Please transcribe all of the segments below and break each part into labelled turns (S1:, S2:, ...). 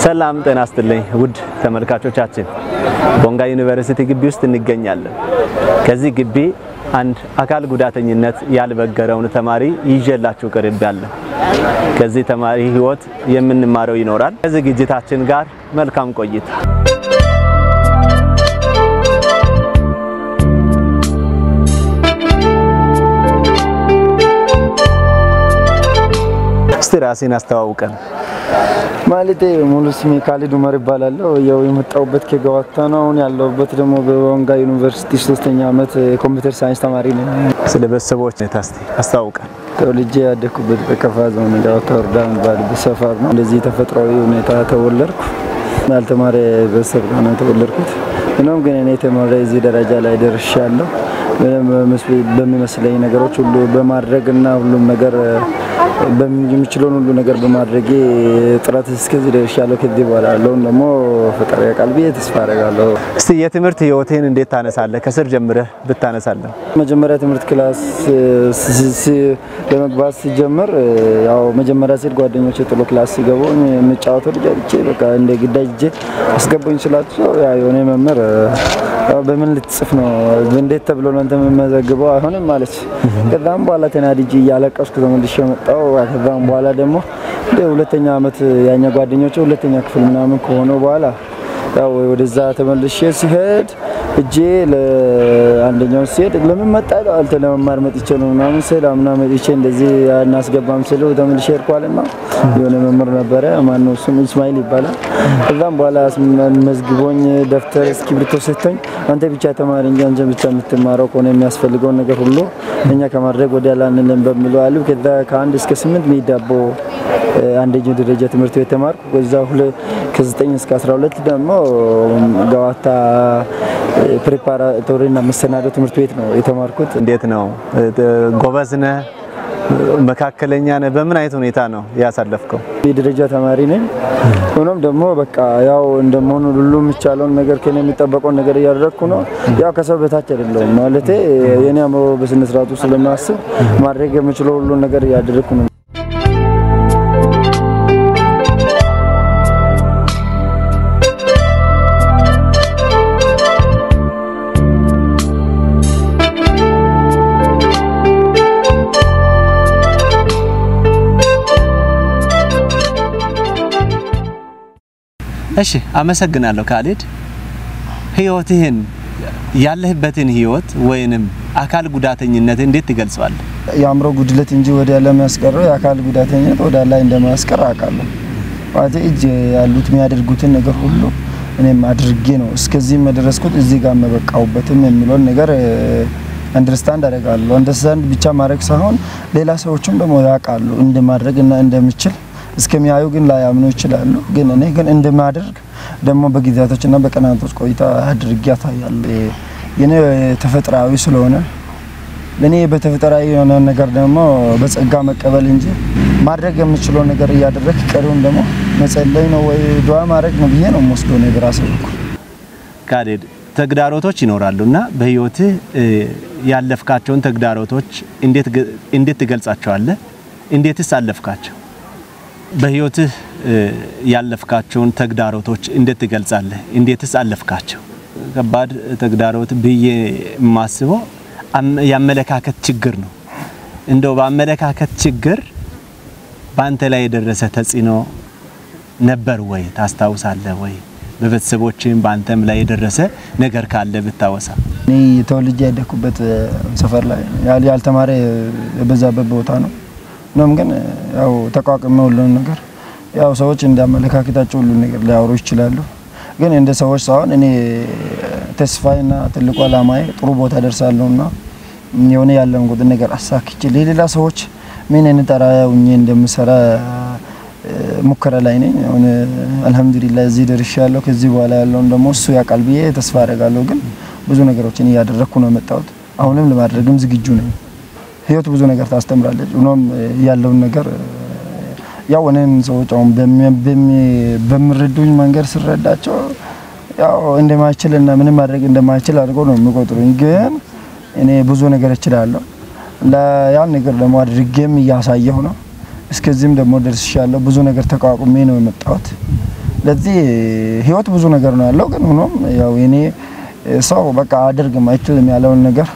S1: ሰላም ጤና ይስጥልኝ ውድ ተመልካቾቻችን፣ ቦንጋ ዩኒቨርሲቲ ግቢ ውስጥ እንገኛለን። ከዚህ ግቢ አንድ አካል ጉዳተኝነት ያልበገረውን ተማሪ ይዤላችሁ ቀርቤያለሁ። ከዚህ ተማሪ ህይወት የምንማረው ይኖራል። ከዝግጅታችን ጋር መልካም ቆይታ። እስቲ ራስህን አስተዋውቀን።
S2: ማለቴ ሙሉ ስሜ ካሊድ ኡመር ይባላለሁ። ያው የመጣሁበት ከገዋታ ነው። አሁን ያለሁበት ደግሞ በቦንጋ ዩኒቨርሲቲ ሶስተኛ ዓመት የ computer science ተማሪ ነኝ።
S1: ስለ ቤተሰቦች እስቲ አስተዋውቀን።
S2: ተወልጄ ያደግኩበት በከፋ ዞን ገዋታ ወረዳ የሚባልበት ሰፈር ነው። እንደዚህ ተፈጥሯዊ ሁኔታ ተወለድኩ። ያልተማረ ቤተሰብ ጋር ነው የተወለድኩት። ሆኖም ግን እኔ ተምሬ እዚህ ደረጃ ላይ ደርሻለሁ። በሚመስለኝ ነገሮች ሁሉ በማድረግ እና ሁሉም ነገር በሚችለውን ሁሉ ነገር በማድረጌ ጥረት እስከዚህ ደርሻለሁ። ከዚህ በኋላ ያለውን ደግሞ ፈጣሪ ያውቃል ብዬ ተስፋ አደርጋለሁ።
S1: እስቲ የትምህርት ህይወትህን እንዴት ታነሳለህ? ከስር ጀምረህ ብታነሳለህ።
S2: መጀመሪያ ትምህርት class ለመግባት ሲጀምር ያው መጀመሪያ ሲል ጓደኞቼ ጥሎ class ሲገቡ የምጫወተው ልጅ አጥቼ በቃ እንደ ግዳጅ እጄ አስገቡኝ ስላቸው ያው የሆነ መምህር ያው በምን ልትጽፍ ነው እንዴት ተብሎ ነው አንተ የምመዘግበው አይሆንም አለች። ከዛም በኋላ ተናድጄ እያለቀስኩ ተመልሼ መጣሁ። ከዛም በኋላ ደግሞ እንደ ሁለተኛ ዓመት ያኛ ጓደኞቼ ሁለተኛ ክፍል ምናምን ከሆነ በኋላ ያው ወደዛ ተመልሼ ሲሄድ እጄ ለአንደኛው ሲሄድ ለምን መጣ አንተ ለመማር መጥቼ ነው ምናምን ስል አምና መጥቼ እንደዚህ አናስገባም ስለው ተመልሼ ሄድኳልና የሆነ መምህር ነበረ፣ ማነው እሱም እስማኤል ይባላል። ከዛም በኋላ መዝግቦኝ ደብተር እስክሪብቶ ሰጥቶኝ አንተ ብቻ ተማሪ እንጂ አንተ ብቻ የምትማረው ከሆነ የሚያስፈልገውን ነገር ሁሉ እኛ ከማድረግ ወዲያ ላንልም በሚለው አሉ። ከዛ ከአንድ እስከ ስምንት ሚዳቦ አንደኛ ደረጃ ትምህርት ቤት ተማርኩ። ከዛ ከ9 እስከ 12 ደግሞ ገዋታ preparatory እና መሰናዶ ትምህርት ቤት ነው የተማርኩት።
S1: እንዴት ነው? ጎበዝ ነህ? መካከለኛ ነህ? በምን አይነት ሁኔታ ነው ያሳለፍከው?
S2: የደረጃ ተማሪ ነኝ። ሆኖም ደግሞ በቃ ያው እንደመሆኑ ሁሉ የሚቻለውን ነገር ከኔ የሚጠበቀውን ነገር እያደረግኩ ነው። ያው ከሰው በታች አይደለሁም ማለቴ የኔ አእምሮ በስነ ስርዓቱ ስለማስብ ማድረግ የምችለው ሁሉ ነገር እያደረግኩ ነው።
S1: እሺ፣ አመሰግናለሁ ካሊድ። ህይወትህን ያለህበትን ህይወት ወይንም አካል ጉዳተኝነት እንዴት ትገልጸዋለህ?
S2: የአእምሮ ጉድለት እንጂ ወደ ለሚያስቀረው የአካል ጉዳተኝነት ወደ ላይ እንደማያስቀር አውቃለሁ። ማለት እጅ ያሉት የሚያደርጉትን ነገር ሁሉ እኔም አድርጌ ነው እስከዚህ መደረስኩት እዚህ ጋር መበቃውበትም የሚለውን ነገር አንደርስታንድ አደርጋለሁ። አንደርስታንድ ብቻ ማድረግ ሳይሆን ሌላ ሰዎችም ደግሞ ያውቃሉ እንደማድረግ እና እንደምችል እስከሚያዩ ግን ላያምኑ ይችላሉ። ግን እኔ ግን እንደማደርግ ደግሞ በጊዜያቶች እና በቀናቶች ቆይታ አድርጌ አሳያለሁ። የኔ ተፈጥሯዊ ስለሆነ ለኔ በተፈጥሯዊ የሆነ ነገር ደግሞ በጸጋ መቀበል እንጂ ማድረግ የምችለው ነገር እያደረግ ቀሪውን ደግሞ መጸለይ ነው ወይ ዱዓ ማድረግ ነው ብዬ ነው የምወስደው እኔ በራሴ በኩል።
S1: ካሊድ፣ ተግዳሮቶች ይኖራሉና በህይወትህ ያለፍካቸውን ተግዳሮቶች እንዴት ትገልጻቸዋለህ? እንዴትስ አለፍካቸው? በህይወትህ ያለፍካቸውን ተግዳሮቶች እንዴት ትገልጻለህ? እንዴትስ አለፍካቸው? ከባድ ተግዳሮት ብዬ የማስበው የአመለካከት ችግር ነው። እንደው በአመለካከት ችግር በአንተ ላይ የደረሰ ተጽዕኖ ነበር ወይ? ታስታውሳለህ ወይ? በቤተሰቦችም በአንተም ላይ የደረሰ ነገር ካለ ብታወሳ።
S2: እኔ ተወልጄ ያደግኩበት ሰፈር ላይ ያልተማረ የበዛበት ቦታ ነው። ሆኖም ግን ያው ተቋቁሜ ሁሉን ነገር ያው ሰዎች እንዳመለካከታቸው ሁሉን ነገር ሊያወሩ ይችላሉ። ግን እንደ ሰዎች ሳይሆን እኔ ተስፋዬና ትልቁ ዓላማዬ ጥሩ ቦታ ደርሳለሁና የሆነ ያለምኩትን ነገር አሳክቼ ለሌላ ሰዎች ምን አይነት አርአያ ሆኜ እንደምሰራ ሙከራ ላይ ነኝ። አሁን አልሐምዱሊላህ እዚህ ደርሻለሁ። ከዚህ በኋላ ያለውን ደግሞ እሱ ያውቃል ብዬ ተስፋ አደርጋለሁ። ግን ብዙ ነገሮችን እያደረግኩ ነው የመጣሁት። አሁንም ለማድረግም ዝግጁ ነኝ። ህይወት ብዙ ነገር ታስተምራለች። ሆኖም ያለውን ነገር ያው እኔን ሰዎች አሁን በሚረዱኝ መንገድ ስረዳቸው ያው እንደማይችል እና ምንም ማድረግ እንደማይችል አድርገው ነው የሚቆጥሩኝ። ግን እኔ ብዙ ነገር እችላለሁ። ያን ነገር ደግሞ አድርጌም እያሳየሁ ነው። እስከዚህም ደግሞ ደርሻለሁ። ብዙ ነገር ተቋቁሜ ነው የመጣሁት። ለዚህ ህይወት ብዙ ነገር ነው ያለው። ግን ሆኖም ያው እኔ ሰው በቃ አደርግም አይችልም ያለውን ነገር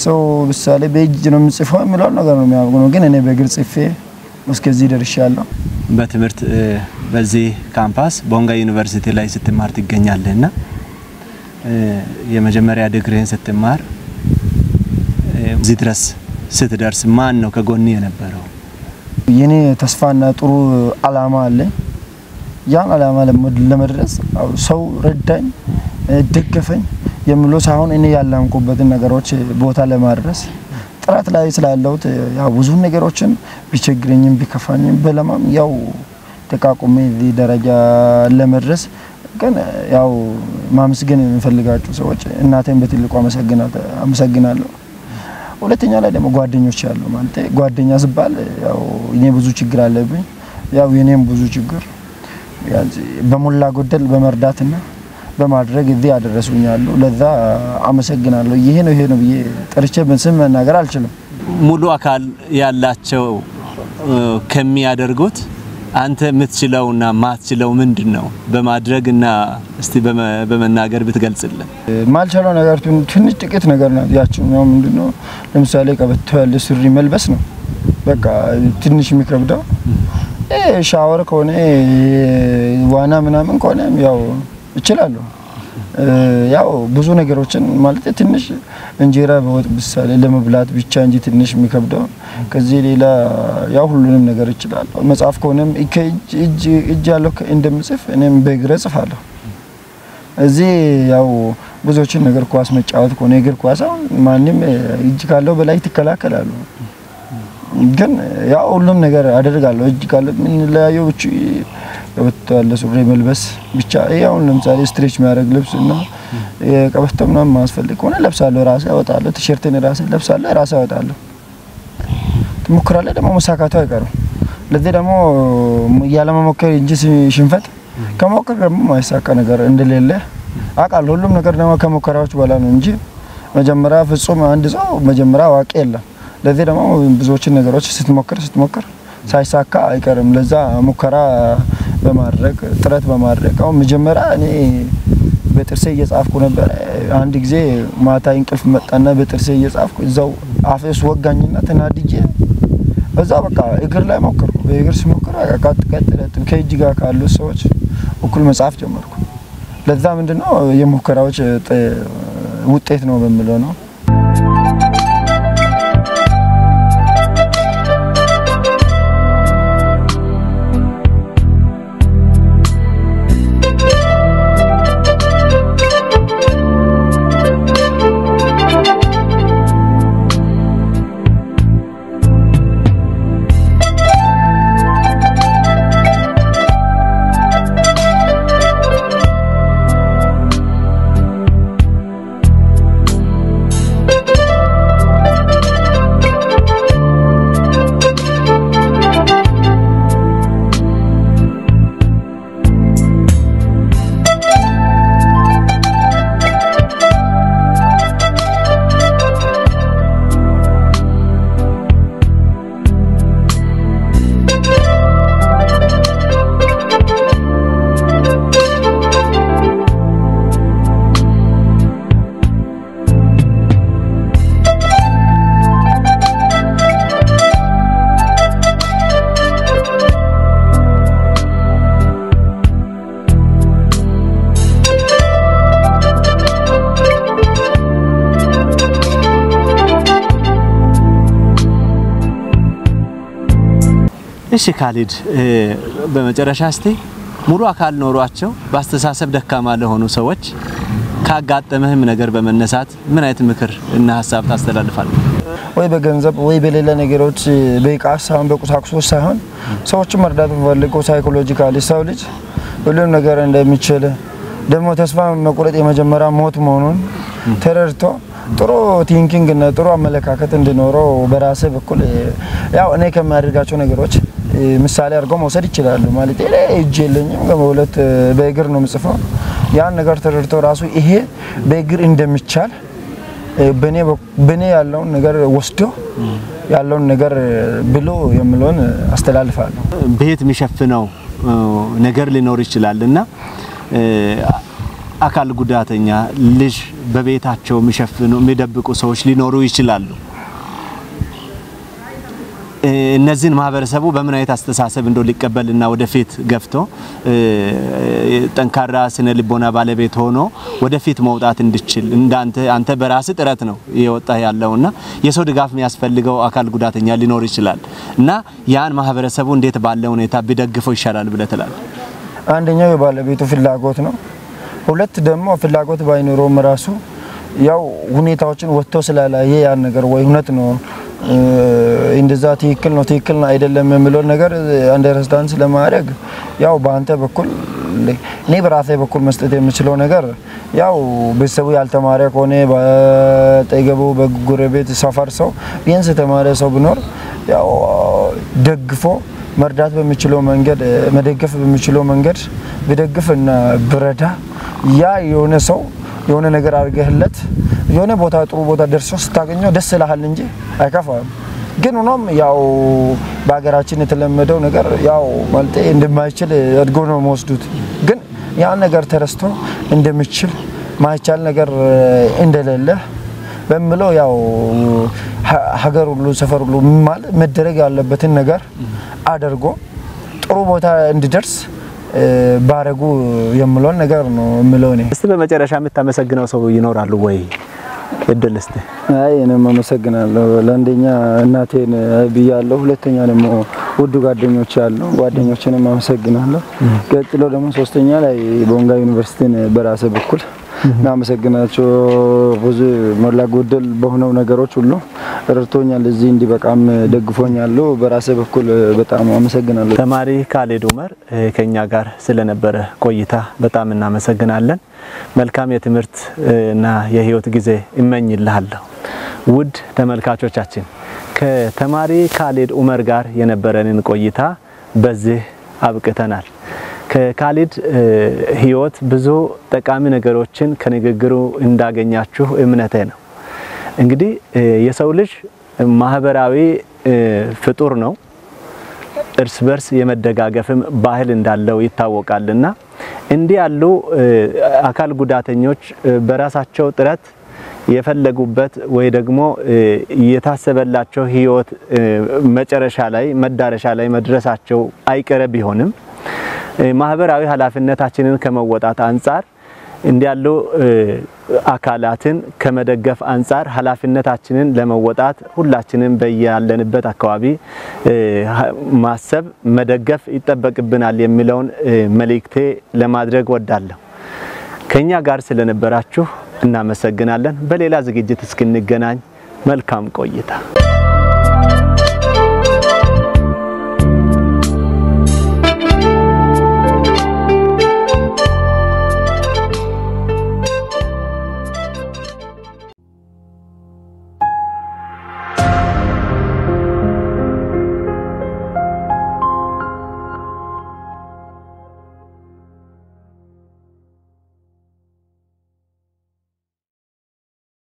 S2: ሰው ምሳሌ በእጅ ነው የምጽፈው የሚለውን ነገር ነው የሚያውቀው። ግን እኔ በእግር ጽፌ እስከዚህ ደርሻለሁ።
S1: በትምህርት በዚህ ካምፓስ ቦንጋ ዩኒቨርሲቲ ላይ ስትማር ትገኛለህና የመጀመሪያ ዲግሪህን ስትማር እዚህ ድረስ ስትደርስ ማን ነው ከጎን የነበረው?
S2: የኔ ተስፋና ጥሩ አላማ አለ። ያን አላማ ለመድረስ ሰው ረዳኝ ደገፈኝ የምለው ሳይሆን እኔ ያላምኩበትን ነገሮች ቦታ ለማድረስ ጥረት ላይ ስላለሁት ያው ብዙ ነገሮችን ቢቸግረኝም ቢከፋኝም በለማም ያው ተቃቁሜ እዚህ ደረጃ ለመድረስ ግን ያው ማመስገን የምፈልጋቸው ሰዎች እናቴን በትልቁ አመሰግናለሁ። ሁለተኛ ላይ ደግሞ ጓደኞች ያሉ ማለት ጓደኛ ሲባል ያው እኔ ብዙ ችግር አለብኝ፣ ያው የኔም ብዙ ችግር በሞላ ጎደል በመርዳትና በማድረግ እዚህ ያደረሱኛሉ። ለዛ አመሰግናለሁ። ይሄ ነው ብዬ ጠርቼ በስም መናገር አልችልም።
S1: ሙሉ አካል ያላቸው ከሚያደርጉት አንተ የምትችለውና ማትችለው ምንድነው? በማድረግና እስቲ በመናገር ብትገልጽልን።
S2: ማልችለው ነገር ትንሽ ጥቂት ነገር ናት። ያቺኛው ምንድነው? ለምሳሌ ቀበቶ ያለ ሱሪ መልበስ ነው በቃ ትንሽ የሚከብደው። ሻወር ከሆነ ዋና ምናምን ከሆነ ያው እችላለሁ። ያው ብዙ ነገሮችን ማለት ትንሽ እንጀራ በወጥ ምሳሌ ለመብላት ብቻ እንጂ ትንሽ የሚከብደው፣ ከዚህ ሌላ ያው ሁሉንም ነገር እችላለሁ። መጽሐፍ ከሆነም እጅ እጅ ያለው እንደምጽፍ እኔም በእግሬ እጽፋለሁ። እዚህ ያው ብዙዎችን ነገር ኳስ መጫወት ከሆነ እግር ኳስ አሁን ማንም እጅ ካለው በላይ ትከላከላሉ። ግን ያው ሁሉም ነገር አደርጋለሁ። እጅ ካለው ምን ለያየው ብቻ ቀበቶ ያለ ሱሪ መልበስ ብቻ። አሁን ለምሳሌ stretch የሚያደርግ ልብስ እና የቀበቶ ምናምን ማስፈልግ ከሆነ ለብሳለሁ፣ ራሴ አወጣለሁ። ቲሸርቴን ራሴ ለብሳለሁ፣ ራሴ አወጣለሁ። ትሞክራለህ ደግሞ መሳካቱ አይቀርም። ለዚህ ደግሞ ያለመሞከር እንጂ ሽንፈት ከሞከር ደግሞ ማይሳካ ነገር እንደሌለ አውቃለሁ። ሁሉም ነገር ደግሞ ከሙከራዎች በኋላ ነው እንጂ መጀመሪያ ፍጹም አንድ ሰው መጀመሪያ አዋቂ የለም። ለዚህ ደግሞ ብዙዎችን ነገሮች ስትሞክር ሳይሳካ አይቀርም። ለዛ ሙከራ በማድረግ ጥረት በማድረግ አሁን መጀመሪያ እኔ በጥርሴ እየጻፍኩ ነበር። አንድ ጊዜ ማታ እንቅልፍ መጣና በጥርሴ እየጻፍኩ እዛው አፌስ ወጋኝና ተናድጄ በዛ በቃ እግር ላይ ሞከርኩ። በእግር ስሞክር ቀጥ ቀጥ ከእጅ ጋር ካሉ ሰዎች እኩል መጻፍ ጀመርኩ። ለዛ ምንድነው የሙከራዎች ውጤት ነው በሚለው ነው።
S1: እሺ ካሊድ፣ በመጨረሻ እስቲ ሙሉ አካል ኖሯቸው በአስተሳሰብ ደካማ ለሆኑ ሰዎች ካጋጠመህም ነገር በመነሳት ምን አይነት ምክር እና ሀሳብ ታስተላልፋለህ?
S2: ወይ በገንዘብ ወይ በሌላ ነገሮች በእቃ ሳይሆን በቁሳቁሶች ሳይሆን ሰዎችን መርዳት ፈልገው psychologically ሰው ልጅ ሁሉም ነገር እንደሚችል ደግሞ ተስፋ መቁረጥ የመጀመሪያ ሞት መሆኑን ተረድቶ ጥሩ thinking እና ጥሩ አመለካከት እንዲኖረው በራሴ በኩል ያው እኔ ከማደርጋቸው ነገሮች ምሳሌ አድርገው መውሰድ ይችላሉ። ማለት እኔ እጅ የለኝም በሁለት በእግር ነው የምጽፈው። ያን ነገር ተረድቶ ራሱ ይሄ በእግር እንደሚቻል በኔ ያለውን ነገር ወስዶ ያለውን ነገር ብሎ የምለውን አስተላልፋለሁ።
S1: ቤት የሚሸፍነው ነገር ሊኖር ይችላልና አካል ጉዳተኛ ልጅ በቤታቸው የሚሸፍኑ የሚደብቁ ሰዎች ሊኖሩ ይችላሉ። እነዚህን ማህበረሰቡ በምን አይነት አስተሳሰብ እንደው ሊቀበልና ወደፊት ገፍቶ ጠንካራ ስነ ልቦና ባለቤት ሆኖ ወደፊት መውጣት እንዲችል እንዳንተ አንተ በራስህ ጥረት ነው የወጣ ያለውና የሰው ድጋፍ የሚያስፈልገው አካል ጉዳተኛ ሊኖር ይችላል እና ያን ማህበረሰቡ እንዴት ባለ ሁኔታ ቢደግፈው ይሻላል ብለህ ትላለህ?
S2: አንደኛው የባለቤቱ ፍላጎት ነው። ሁለት ደግሞ ፍላጎት ባይኖረውም ራሱ ያው ሁኔታዎችን ወጥቶ ስላላየ ያን ነገር ወይ እውነት ነው እንደዛ ትክክል ነው አይደለም የሚለው ነገር understand ስለማድረግ ያው በአንተ በኩል እኔ በራሴ በኩል መስጠት የምችለው ነገር ያው ቤተሰቡ ያልተማረ ከሆነ በጠገቡ በጎረቤት ሰፈር ሰው ቢያንስ የተማረ ሰው ቢኖር ያው ደግፎ መርዳት በሚችለው መንገድ መደገፍ በሚችለው መንገድ ቢደግፍና ብረዳ ያ የሆነ ሰው የሆነ ነገር አድርገህለት የሆነ ቦታ ጥሩ ቦታ ደርሶ ስታገኘው ደስ ይልሃል እንጂ አይከፋም። ግን ሆኖም ያው በሀገራችን የተለመደው ነገር ያው ማለት እንደማይችል አድርጎ ነው የሚወስዱት። ግን ያን ነገር ተረስቶ እንደሚችል ማይቻል ነገር እንደሌለ በሚለው ያው ሀገር ሁሉ ሰፈር ሁሉ ማለት መደረግ ያለበትን ነገር አድርጎ ጥሩ ቦታ እንዲደርስ ባረጉ የምለውን ነገር ነው የምለው እኔ።
S1: እስቲ በመጨረሻ የምታመሰግነው ሰው ይኖራሉ ወይ? እድል እስቲ።
S2: አይ እኔም አመሰግናለሁ። ለአንደኛ እናቴን ብያለሁ፣ ሁለተኛ ደግሞ ውድ ጓደኞች አሉ፣ ጓደኞቼንም አመሰግናለሁ። ቀጥሎ ደግሞ ሶስተኛ ላይ ቦንጋ ዩኒቨርሲቲን በራሴ በኩል እናመሰግናቸው። ብዙ ሞላ ጎደል በሆነው ነገሮች ሁሉ ረድቶኛል፣ እዚህ እንዲበቃም ደግፎኛል። በራሴ በኩል በጣም አመሰግናለሁ።
S1: ተማሪ ካሌድ ኡመር ከኛ ጋር ስለነበረ ቆይታ በጣም እናመሰግናለን። መልካም የትምህርት እና የህይወት ጊዜ እመኝልሃለሁ። ውድ ተመልካቾቻችን ከተማሪ ካሌድ ኡመር ጋር የነበረንን ቆይታ በዚህ አብቅተናል። ከካሊድ ህይወት ብዙ ጠቃሚ ነገሮችን ከንግግሩ እንዳገኛችሁ እምነቴ ነው። እንግዲህ የሰው ልጅ ማህበራዊ ፍጡር ነው። እርስ በርስ የመደጋገፍም ባህል እንዳለው ይታወቃልና እንዲህ ያሉ አካል ጉዳተኞች በራሳቸው ጥረት የፈለጉበት ወይ ደግሞ የታሰበላቸው ህይወት መጨረሻ ላይ መዳረሻ ላይ መድረሳቸው አይቀረ ቢሆንም ማህበራዊ ኃላፊነታችንን ከመወጣት አንፃር እንዲያሉ አካላትን ከመደገፍ አንፃር ኃላፊነታችንን ለመወጣት ሁላችንም በያለንበት አካባቢ ማሰብ መደገፍ ይጠበቅብናል የሚለውን መልእክቴ ለማድረግ ወዳለሁ። ከኛ ጋር ስለነበራችሁ እናመሰግናለን። በሌላ ዝግጅት እስክንገናኝ መልካም ቆይታ።